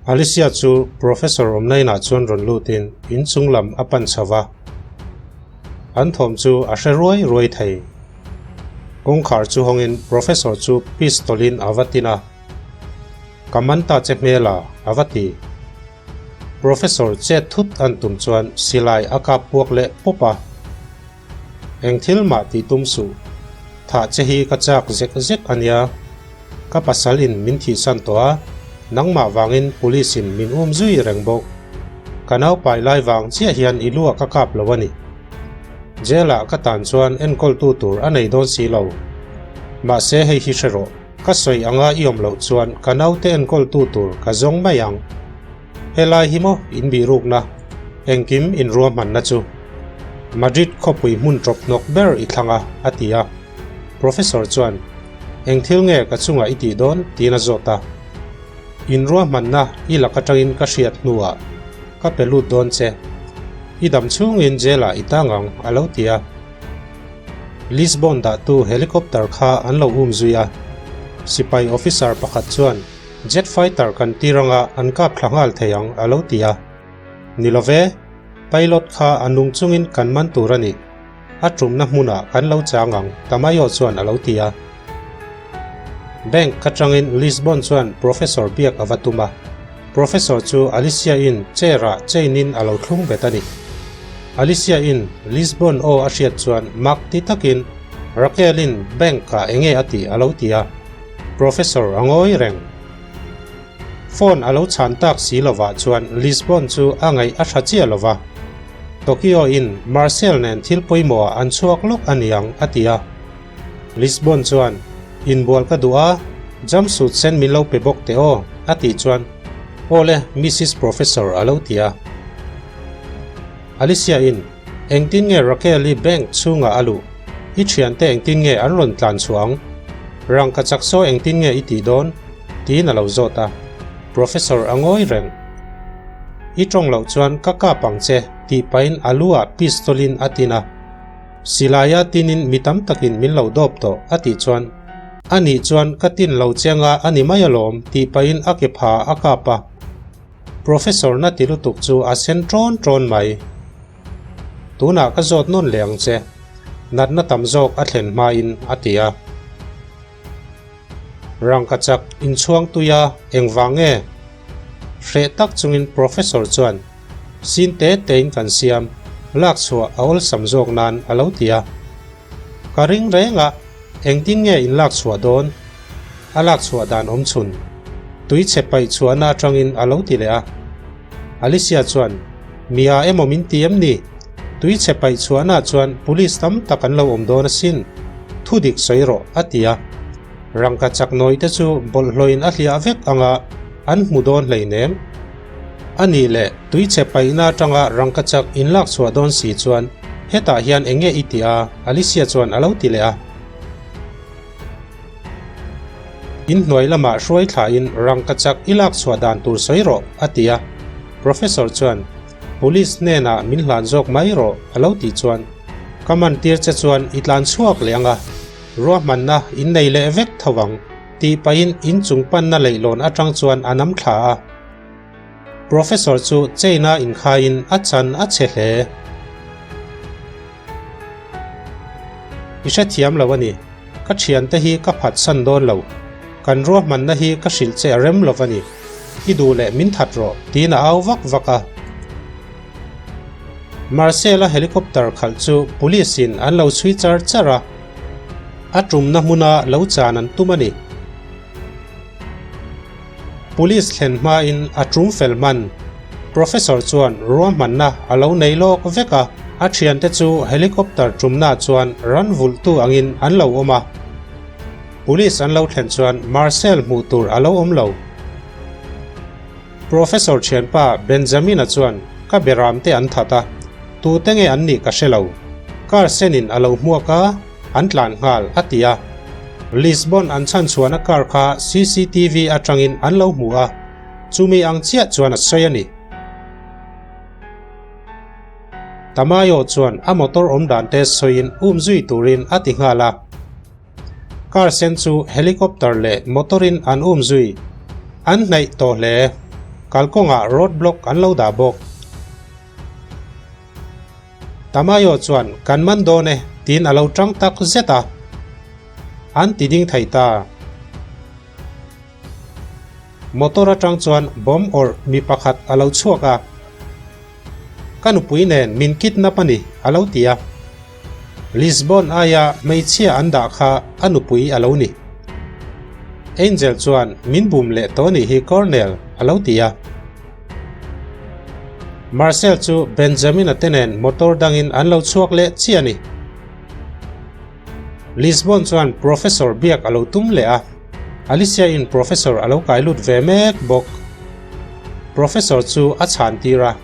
Alicia chu Professor awmna inah chuan rawn lutin inchung lam a pan chho va. An thawm chu a hre ruai ruai thei. Kawngkhar chu hawngin Professor chu pistol in a va tin a. Ka man ta che hmel a, a va ti. Professor chet thut an tum chuan silai a kap puak leh pawp a. Eng thil mah tih tum suh. Thah che hi ka chak zek zek a nia. Ka pasal in min thihsan tawh a, nangmah vangin police in min um zui reng bawk. Ka naupai lai vang chiah hian i lu ah ka kap lo a ni. Jail ah ka tan chuan enkawltu tur a nei dawn si lo. Mahse hei hi hre rawh, ka sawi anga i awm loh chuan ka naute enkawltu tur ka zawng mai ang. Helai hi maw in bihrukna, engkim in ruahmanna chu? Madrid khawpui hmun ṭawp hnawk ber i thlang a, a ti a. Professor chuan, Eng thil nge ka chungah i tih dawn? tiin a zawt a. In ruahmanna i lak aṭangin ka hriat hnuah ka pe lut dawn che. I dam chhungin jail-ah i tang ang, a lo ti a. Lisbon dahtu helicopter kha an lo um zui a. Sipai officer pakhat chuan, Jet fighter kan tir anga an kap thla nghal thei ang a lo ti a. Ni lo ve, pilot kha a nung chungin kan man tur a ni. A tumna hmunah kan lo chang ang, Tamayo chuan a lo ti a. Bank atangin Lisbon chuan Professor biak a va tum a. Professor chu Alicia-in chair-ah chain-in a lo thlung bet a ni. Alicia-in Lisbon aw a hriat chuan mak ti takin Raquel-in bank-ah enge a tih a lo ti a. Professor a ngawi reng. Phone a lo chhan tak si lovah chuan Lisbon chu a ngaih a tha chiah lova. Tokyo in Marcel nen thil pawimawh ah an chhuak lawk a niang a ti a. Lisbon chuan, Inbual ka duh a, jumpsuit sen min lo pe bawk teh aw, a tih chuan, Awle, Missus Professor a lo ti a. Alicia in, Engtin nge Raquel-i bank chhungah a luh? I thiante engtin nge an rawn tlan chhuah ang? Rangka chak saw engtin nge i tih dawn? tiin a lo zawt a. Professor a ngawi reng. I tawng loh chuan ka kap ang che tih pahin a lu ah pistol in a tin a. Silaia tinin mi tam takin min lo dawp tawh a tih chuan, A nih chuan ka tin lo che anga a ni mai alawm tih pahin a ke pha a kap a. Professor na ti lutuk chu a sen ṭawn ṭawn mai. Tunah ka zawt nawn leh ang che, natna tam zawk a thlen hmain a ti a. Rangka chak inchhuang tuia engvang nge? Hreh tak chungin Professor chuan sin te tein kan siam, lak chhuah a awlsam zawk nan a lo ti a. Ka ring reng a, engtin nge in lak chhuah dawn? A lak chhuah dan awm chhun. Tui chhe paih chhuahna atangin a lo ti leh a. Alicia chuan, Mia emaw min ti em ni? Tui chhe paih chhuahna chuan police tam tak an lo awm dawn asin. Thu dik sawi rawh, a ti a. Rangka chak nawi te chu bawlhhlawin a hliah vek anga an hmu dawn hleinem. A nih leh, tuichhe paihna atanga rangka chak in lak chhuah dawn si chuan hetah hian eng nge i tih a? Alicia chuan a lo ti leh a. In hnuai lamah hruai thlain rangka chak i lak chhuah dan tur sawi rawh, a ti a. Professor chuan, Police hnenah min hlan zawk mai rawh, a lo tih chuan, Ka man tir che chuan i tlan chhuak leh ang a, ruahmanna in nei leh vek tho ang. Tih pahin inchung panna leihlawn atang chuan a nam thla a. Professor chu chain-a inkhaiin a chan a che hle. I hrethiam lo a ni. Ka thiante hi ka phatsan dawn lo. Kan ruahmanna hi ka hrilh che a rem lo a ni. I duh leh min that rawh, tiin a au vak vak a. Marcel-a helicopter khalh chu police-in an lo chhui char char a. A tumna hmuna lo chan an tum a ni. Police thlen hmain a tum fel hman. Professor chuan ruahmanna a lo nei lawk vek a, a thiante chu helicopter tumna chuan ran vulhtu angin an lo awm a. Police an lo thlen chuan Marcel hmuh tur a lo awm lo. Professor thianpa Benjamin-a chuan ka beram te an that a, tute nge an nih ka hre lo. Car senin a lo hmuak a, an tlan nghal, a ti a. Lisbon an chhan chhuahna car kha cctv atangin an lo hmu a, chumi ang chiah chuan a sawi a ni. Tamayo chuan a motor awm dan te sawiin um zui turin a ti nghal a. Car sen chu helicopter leh motor in an um zui. An hnaih tawh hle. Kalkawngah road block an lo dah bawk. Tamayo chuan kan man dawn e tiin a lo tang tak zet a, an ti ding thei ta. Motor atang chuan bomb awrh mi pakhat a lo chhuak a, Ka nupui nen min kidnap a ni a lo ti a. Lisbon aia hmeichhia an dah kha a nupui a lo ni. Angel chuan min bum leh tawh nih hi Colonel a lo ti a. Marcel chu Benjamin-a te nen motor dangin an lo chhuak leh chiah a ni. Lisbon chuan Professor biak a lo tum leh a, Alicia-in Professor a lo kai lut ve mek bawk. Professor chu a chhan tir a,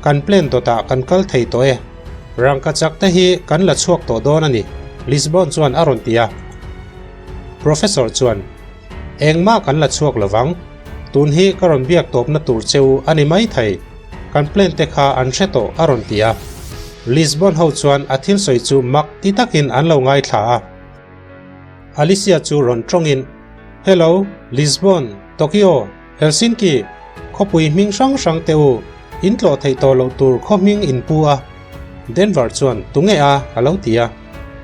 Kan plane dawtah kan kal thei tawh e, rangka chak te hi kan la chhuak tawh dawn a ni, Lisbon chuan a rawn ti a. Professor chuan, Engmah kan la chhuak lo vang, tun hi ka rawn biak tawpna tur che u a ni mai thei, kan plane te kha an hre tawh a rawn ti a. Lisbon ho chuan a thil sawi chu mak ti takin an lo ngaithla a. Alicia chu rawn tawngin, Hello, Lisbon, Tokyo, Helsinki, khawpui hming hrang hrang te u, in tlawh theih tawh loh tur khaw hming in pu a. Denver chuan, Tunge a? a lo ti a.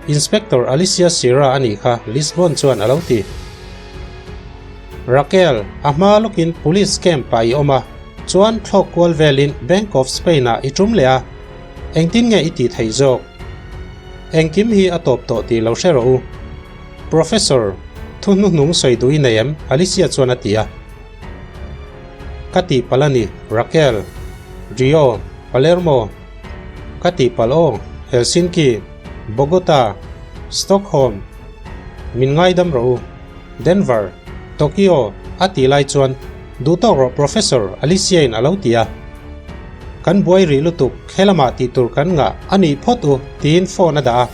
Inspector Alicia Sierra a nih kha, Lisbon chuan a lo ti. Raquel, a hma lawkin police camp ah i awm a, chuan thlawk kual velin Bank of Spain ah i tum leh a. Engtin nge i tih theih zawk? Engkim hi a tawp tawh tih lo hre rawh u. Professor, thu hnuhnung sawi duh i nei em? Alicia chuan a ti a. Ka tihpalh a ni, Raquel. Rio, Palermo. Ka tihpalh aw, Helsinki, Bogota, Stockholm. Min ngaidam rawh u. Denver, Tokyo a tih lai chuan duh tawk rawh Professor Alicia-in a lo ti a. Kan buai rih lutuk, helamah tih tur kan ngah a nih phawt u tiin phone a dah a.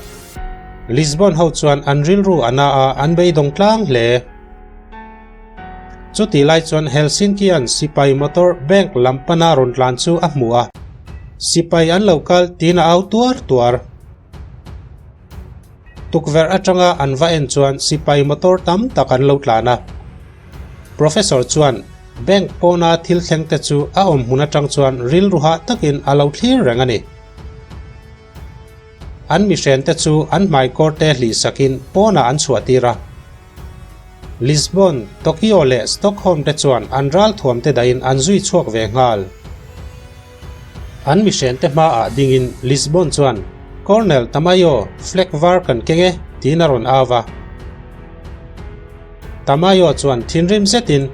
Lisbon ho chuan an rilru a na a, an beidawng tlang hle. Chutih lai chuan Helsinki-a'n sipai motor bank lam pana rawn tlan chu a hmu a. Sipai an lo kal tiin a au tuar tuar. Tukverh atanga an va en chuan sipai motor tam tak an lo tlan a. Professor chuan bank pawna thil thleng te chu a awm hmun atang chuan rilru hah takin a lo thlir reng a ni. An mihren te chu an hmaikawr te hlih sakin pawnah an chhuah tir a. Lisbon, Tokyo leh Stockholm te chuan an ralthuam te dahin an zui chhuak ve nghal. An mihrente hmaah dingin Lisbon chuan, Colonel Tamayo, flag var kan keng e, tiin a rawn au va. Tamayo chuan thinrim zetin,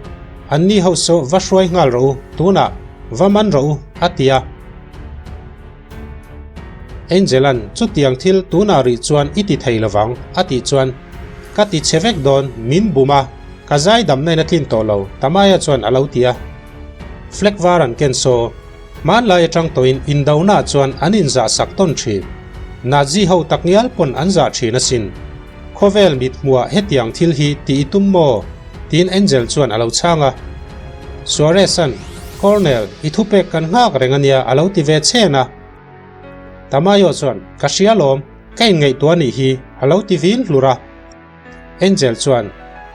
Anni ho saw va hruai nghal rawh u, tunah va man rawh u, a ti a. Angela'n, Chutiang thil tunah rih chuan i ti thei lovang, a tih chuan, Ka ti chhe vek dawn, min bum a, ka zaidamna in a tlin tawh lo, Tamayo chuan a lo ti a. Flag var an ken saw. Hmanlai atang tawhin indona chuan an inzah sak tawn thin. Nazi ho takngial pawn an zah thin asin. Khawvel mit hmuah hetiang thil hi tih i tum maw? tiin Angel chuan a lo chhang a. Suarez-a'n, Colonel, i thupek kan nghak reng ania a lo ti ve chhen a. Tamayo chuan, Ka hria lawm, ka inngaihtuah anih hi, a lo ti vin hlur a. Angel chuan,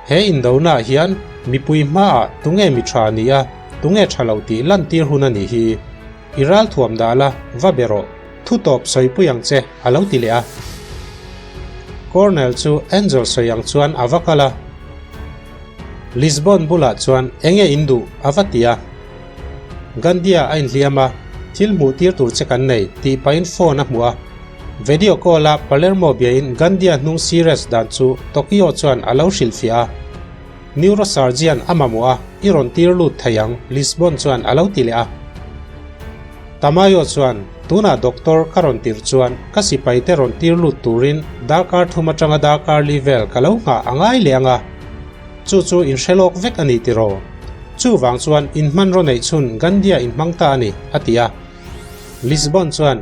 He indonaah hian mipui hmaah tunge mi tha ni a, tunge tha lo tih lantir hun a nih hi. I ralthuam dah la, va be rawh, thu tawp sawipui ang che, a lo ti leh a. Colonel chu Angel sawi ang chuan a va kal a. Lisbon bulah chuan enge in duh a va ti a. Gandia a inhliam a, thil hmuh tir tur che kan nei tih pahin phone a hmuh a. Video call a Palermo biain Gandia hnung serious dan chu Tokyo chuan a lo hrilhfiah a. Neurosurgeon a mamawh a, i rawn tir lut thei ang, Lisbon chuan a lo ti leh a. Tamayo chuan, Tunah doctor ka rawn tirh chuan ka sipaite rawn tir lut turin darkar thum atanga darkar li vel ka lo nghah a ngai leh ang a. Chu chu in hre lawk vek a ni tiraw? Chuvang chuan in hmanraw neih chhun Gandia in hmang ta a ni, a ti a. Lisbon chuan,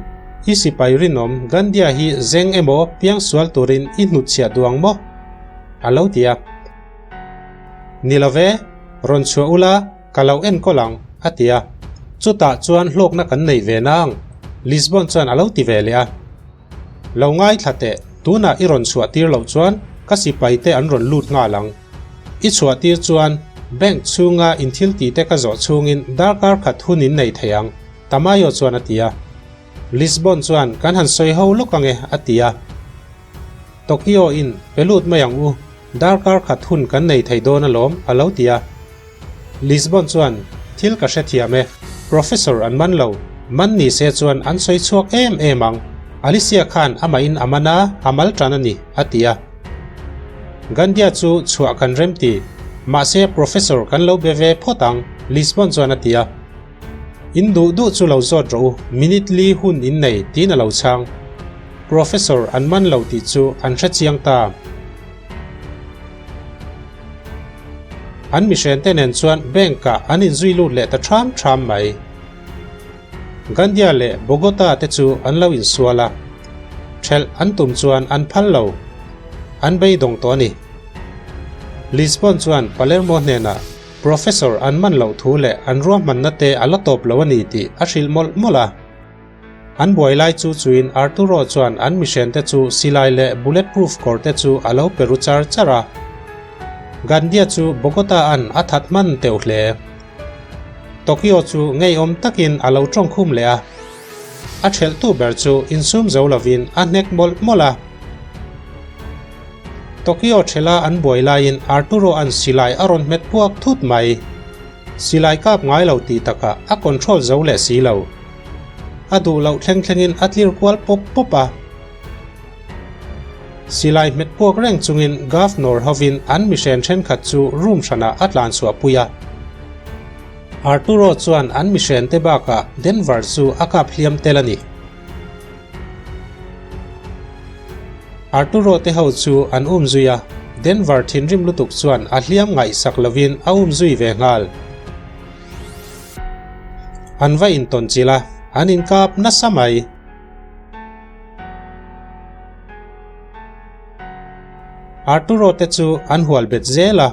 I sipai rinawm Gandia hi zeng emaw piangsual turin i hnutchhiah duh ang maw? a lo ti a. Ni lo ve, rawn chhuah ula ka lo enkawl ang, a ti a. Chutah chuan hlawkna kan nei ve nang, Lisbon chuan a lo ti ve leh a. Lo ngaithla teh, tunah i rawn chhuah tir loh chuan ka sipai te an rawn lut nghal ang. I chhuah tir chuan. Bank chhunga in thil tih te ka zawh chhungin darkar khat hun in nei thei ang, Tamayo chuan a ti a. Lisbon chuan kan han sawi ho lawk ange a ti a. Tokyo in pe lut mai ang u, darkar khat hun kan nei thei dawn alawm a lo ti a. Lisbon chuan thil ka hrethiam e, Professor an man lo, man ni se chuan an sawi chhuak em em ang, Alicia khan amah in a man a, a mal tan a ni a ti a. Gandia chu chhuah kan rem ti, mahse Professor kan lo be ve phawt ang Lisbon chuan a ti a. In duh duh chu lo zawt rawh u, minute li hun in nei tiin a lo chhang. Professor an man lo tih chu an hre chiang ta. An mihren te nen chuan bank ah an inzui lut leh ta ṭham ṭham mai. Gandia leh Bogota te chu an lo insual a, ṭhelh an tum chuan an phal lo. An beidawng tawh a ni. Lisbon chuan Palermo hnenah Professor an man loh thu leh an ruahmanna te a la tawp lo a ni tih a hrilh mawlh mawlh a. An buai lai chu chuin Arturo chuan an mihrente chu silai leh bullet proof kawr te chu a lo pe ru char char a. Gandia chu Bogota an a that hman teuh hle. Tokyo chu ngeiawm takin a lo tawngkhum leh a. A thelhtu ber chu insum zo lovin a hnek mawlh mawlh a. Tokyo thela an buai laiin Arturo an silai a rawn hmet puak thut mai. Silai kap ngai lo tih takah a control zo leh si lo. A duh loh thleng thlengin a tlir kual pawp pawp a. Silai hmet puak reng chungin Governor hovin an mihren thenkhat chu room hranah a tlan chhuah pui a. Arturo chuan an mihren te bakah Denver chu a kap hliam tel a ni. Arturo te ho chu an um zui a, Denver thinrim lutuk chuan a hliam ngaihsak lovin a um zui ve nghal. An va intawn chilh a, an inkap nasa mai. Arturo te chu an hual bet zel a,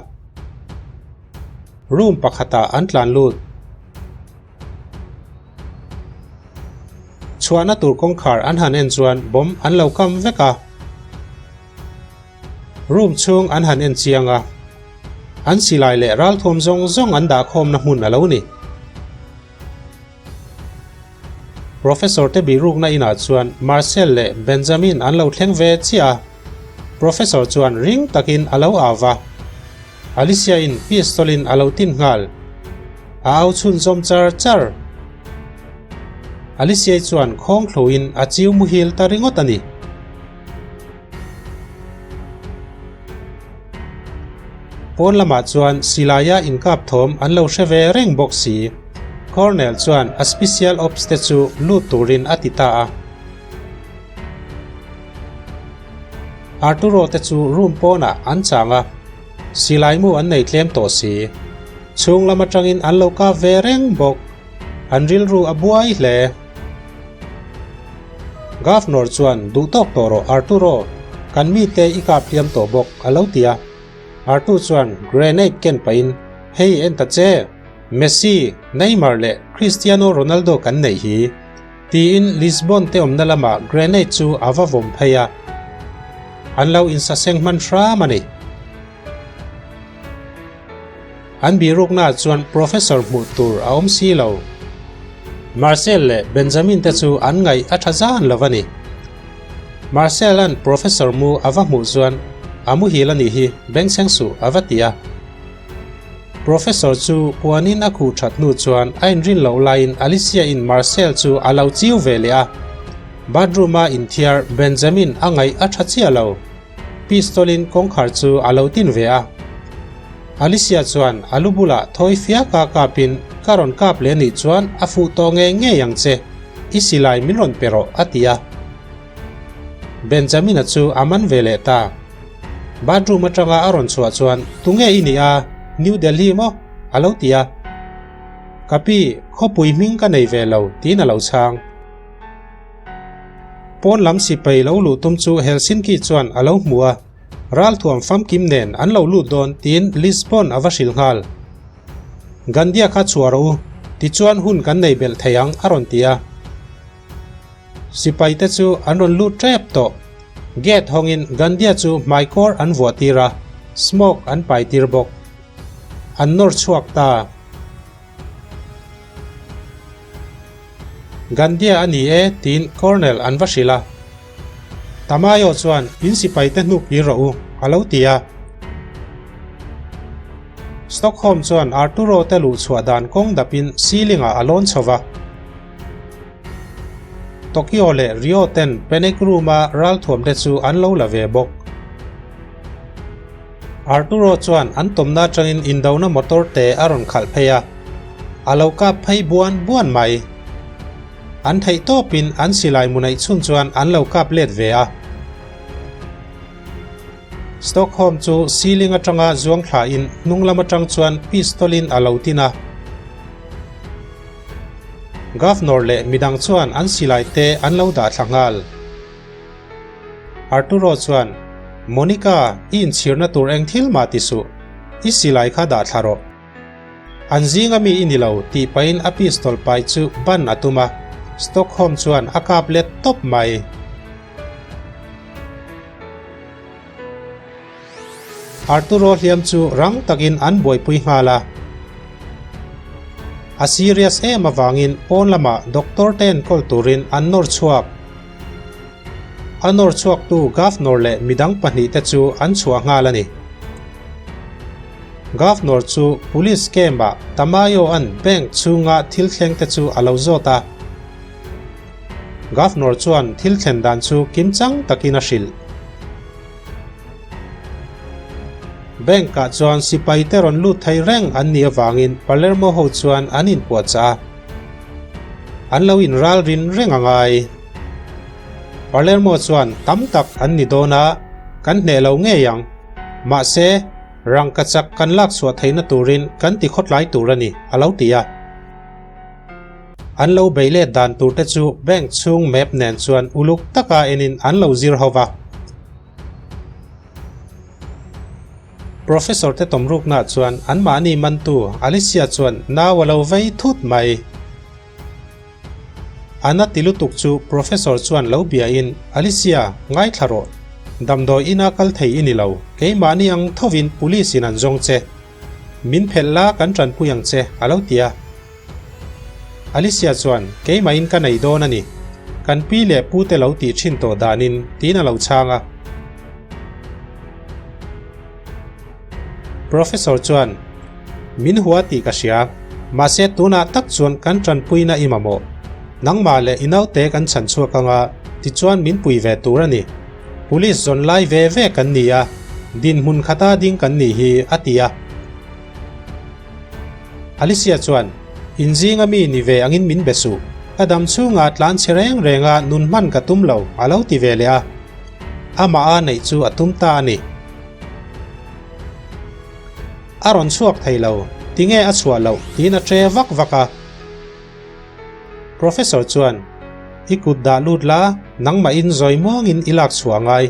room pakhatah an tlan lut. Chhuahna tur kawngkhar an han en chuan bomb an lo kam vek a. Room chhung an han en chiang a, an silai leh ralthuam zawng zawng an dahkhawmna hmun a lo ni. Professor te bihrukna inah chuan Marcel leh Benjamin an lo thleng ve chiah a, Professor chuan ring takin a lo au va. Alicia in pistol in a lo tin nghal. A au chhunzawm char char. Alicia-i chuan khawng thluin a chiu muhil ta ringawt a ni. Pawn lamah chuan silaia inkap thawm an lo hre ve reng bawk si. Colonel chuan a special ops te chu lut turin a ti ta a. Arturo te chu room pawnah an chang a, silai mu an nei tlem tawh si. Chhung lam atangin an lo kap ve reng bawk. An rilru a buai hle. Governor chuan duh tawk tawh rawh Arturo, kan mite i kap hliam tawh bawk a lo ti a. Artu chuan grenade ken pahin, Hei en ta che, Messi, Neymar leh Cristiano Ronaldo kan neih hi. Tiin Lisbon te awmna lamah grenade chu a va vawm phei a, an lo insaseng hman hram a ni. An bihruknaah chuan Professor hmuh tur a awm si lo. Marcel leh Benjamin te chu an ngaih a tha zan lo a ni. Marcel-a'n Professor mu a va hmuh chuan a muhil a nih hi, bengchheng suh a va ti a. Professor chu puanin a khuh that hnu chuan a inrin loh laiin Alicia-in Marcel chu a lo chiu ve leh a. Bathroom-a inthiar Benjamin a ngaih a tha chiah lo. Pistol-in kawngkhar chu a lo tin ve a. Alicia chuan a lu bulah thawi fiaka kapin ka rawn kap leh anih chuan a fuh tawh ngei ngei ang che, i silai min rawn pe rawh a ti a. Benjamin-a chu a man ve leh ta. Bathroom atanga a rawn chhuah chuan Tunge i nih a? New Delhi maw? a lo ti a. Ka pi, khawpui hming ka nei ve lo tiin a lo chhang. Pawn lam sipai lo luh tum chu Helsinki chuan a lo hmu a, ralthuam famkim nen an lo lut dawn tiin Lisbon a va hrilh nghal. Gandia kha chhuah rawh u, tichuan hun kan nei belh thei ang a rawn ti a. Sipai te chu an rawn lut tep tawh. Gate hawngin Gandia chu hmaikawr an vuah tir a, smoke an pai tir bawk. An nawr chhuak ta. Gandia a ni e tiin Colonel an va hrilh a. Tamayo chuan in sipai te hnuk kir rawh u a lo ti a. Stockholm chuan Arturo te luh chhuah dan kawng dapin ceiling ah a lawn chho va. Tokyo leh Rio ten panic room a ralthuam te chu an lo la ve bawk. Arturo chuan an tawmna atangin indona motor te a rawn khalh phei a, a lo kap phei buan buan mai. An theih tawpin an silai mu neih chhun chuan an lo kap let ve a. Stockholm chu ceiling atanga zuang thlain hnung lam atang chuan pistol in a lo tin a. Governor leh midang chuan an silai te an lo dah thla nghal. Arturo chuan, Monica, i inchhirna tur eng thil mah ti suh. I silai kha dah thla rawh. An zinga mi i ni lo, tih pahin a pistol pai chu ban a tum a, Stockholm chuan a kap let tawp mai. Arturo hliam chu rang takin an buaipui nghal a. A serious em avangin pawn lamah doctor te enkawl turin an nawr chhuak. A nawr chhuaktu Governor leh midang pahnihte chu an chhuah nghal a ni. Governor chu Police camp-ah Tamayo-a'n bank chhunga thil thlengte chu a lo zawt a. Governor chuan thil thlen dan chu kimchang takin a hrilh. Bank-ah chuan sipaite rawn lut thei reng an nih avangin Palermo ho chuan an inpuahchah a. An lo inral rin reng a ngai. Palermo chuan tam tak an ni dawn a, kan hneh lo ngei ang. Mahse, rangkachak kan lak chhuah theihna turin kan ti khawtlai tur a ni, a lo ti a. An lo bei let dan tur te chu bank chhung map nen chuan uluk taka enin an lo zir ho va. Professor te tawmrukna chuan anmahni mantu Alicia chuan nau a lo vei thut mai. A na ti lutuk chu Professor chuan lo biain Alicia, ngaithla rawh. Damdawi ina kal thei i ni lo, keimahni ang thovin police in an zawng che. Min phelh la kan tanpui ang che, a lo ti a. Alicia chuan, Keimahin ka nei dawn a ni. Kan pi leh pu te lo tih thin tawh danin, tiin a lo chhang a. Professor chuan, Min hua tih ka hria. Mahse tunah tak chuan kan tanpuina i mamawh. Nangmah leh i naute kan chhan chhuak anga, tichuan min pui ve tur a ni. Police zawn lai ve ve kan ni a, dinhmun khata ding kan nih hi, a ti a. Alicia chuan, Inzinga mi ni ve angin min be suh. Ka dam chhunga tlan chhe reng renga nun hman ka tum lo, a lo ti ve leh a. Amah a neih chu a tum ta a ni. A rawn chhuak thei lo, tinge a chhuah loh tiin a ṭe vak vak a. Professor chuan, I kut dah lut la, nangmahin zawi muangin i lak chhuah ngai,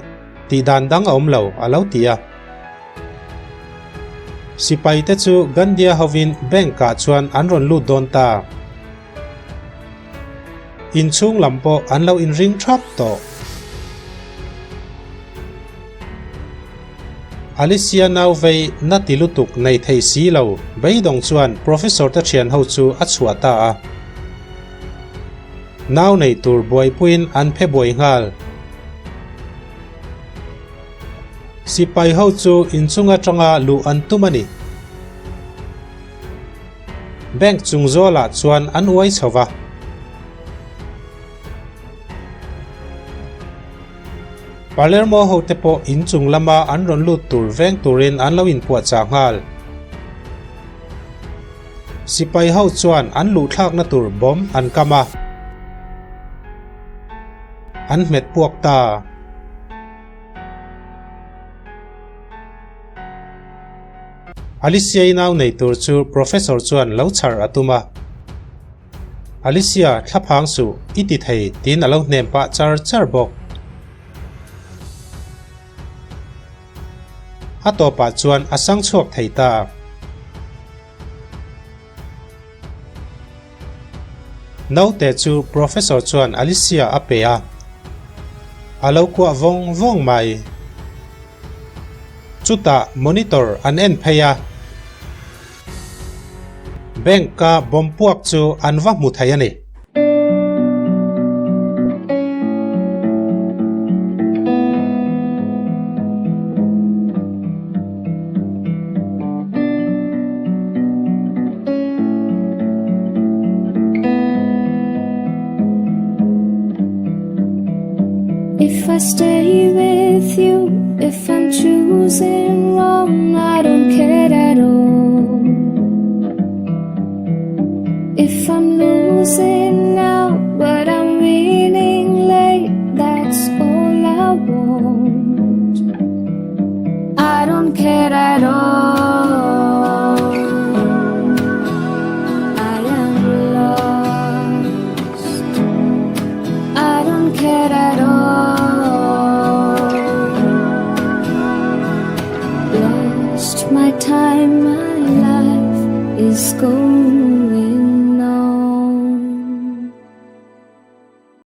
tih dan dang a awm lo, a lo ti a. Sipaite chu Gandia hovin bank-ah chuan an rawn lut dawn ta. Inchhung lam pawh an lo inring thap tawh. Alicia nau vei na ti lutuk nei thei si lo beidawng chuan Professor te thian ho chu a chhuah ta a. Nau nei tur buaipuiin an phe buai nghal. Sipai ho chu inchung atanga luh an tum a ni. Bank chung zawlah chuan an uai chho va. Palermo hote pawh inchung lama an rawn lut tur veng turin an lo inpuahchah nghal. Sipai ho chuan an luhthlakna tur bomb an kam a, an hmet puak ta. Alicia-i nau nei tur chu Professor chuan lo chhar a tum a. Alicia, thlaphang suh, i ti thei, tiin a lo hnem pah char char bawk. A tawpah chuan a sang chhuak thei ta. Naute chu Professor chuan Alicia a pe a, a lo kuah vawng vawng mai. Chutah monitor an en phei a. Bank-a bomb puak chu an va hmu thei a ni. If I stay with you, if I'm choosing wrong, I don't care at all. If I'm losing now, but I'm winning late, that's all I want. I don't care at all. I am lost. I don't care at all. Lost my time, my life is gone.